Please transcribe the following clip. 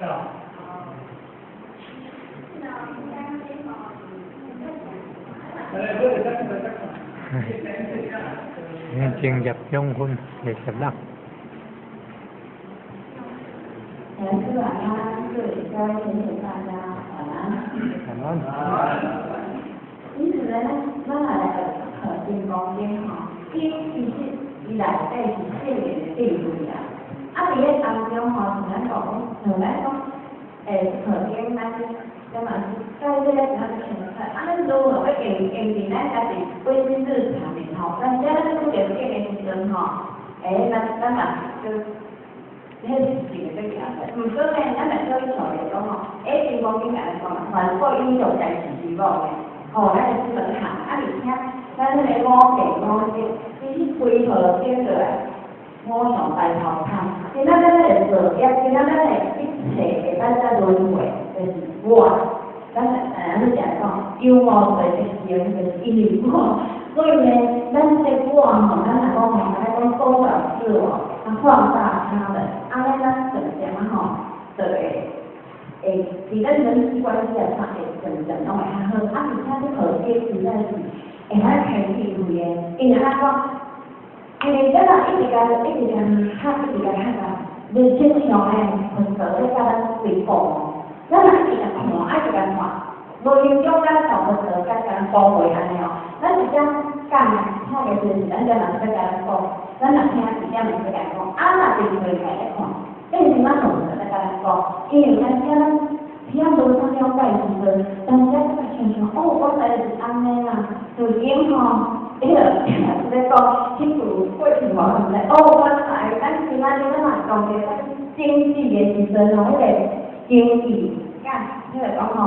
得啦。進入中觀26。老師晚安，各位同學大家晚安。晚安。其實呢，咱來學學金剛經吼，經其實伊內底是聖人的智慧啦。啊，佇咧當中吼，像咱講，像咱講，學經咱咱嘛是在這個咱清楚。啊，咱如何欲應用佇咱家己本身日常的吼，咱這咱拄著經的時陣吼，咱嘛就。迄是一個要行的，毋過呢，咱若做去想來講吼，金剛經按呢講，凡過應用皆是希望的，吼，咱會基本行，啊，而且咱彼个五行五色，其實規套變做來五常大頭坎，今仔咱會做業，今仔咱會一切會當才輪迴，就是我，咱按呢講，有我就是生，就是因為我，所以呢，咱這個我吼，咱若講吼，咱講縮小自我，啊，放大他人，按呢咱漸漸仔吼，就會佇咱人際關係來看，會漸漸攏會較好。啊，而且這學經實在是會使開智慧的，因為按怎講？因為咱若一直共一直共學，一直共學啊，無正常的佛陀咧佮咱開講哦。咱若一直共看，一直共看，無形中咱受佛陀佮咱講話按呢哦。咱直接講聽的時陣，咱才嘛是欲共咱講。咱若聽直接嘛是欲共講。啊，若是開來咧看，變成咱佛陀咧共咱講，因為咱遮咱遐無啥了解時陣，但是咱才想想，哦，原來是按呢啦。就經吼，彼個咧講，彼句過去無毋知，哦，原來咱今仔日咱若講著咱經濟的時陣吼，彼個經濟佮彼個講吼，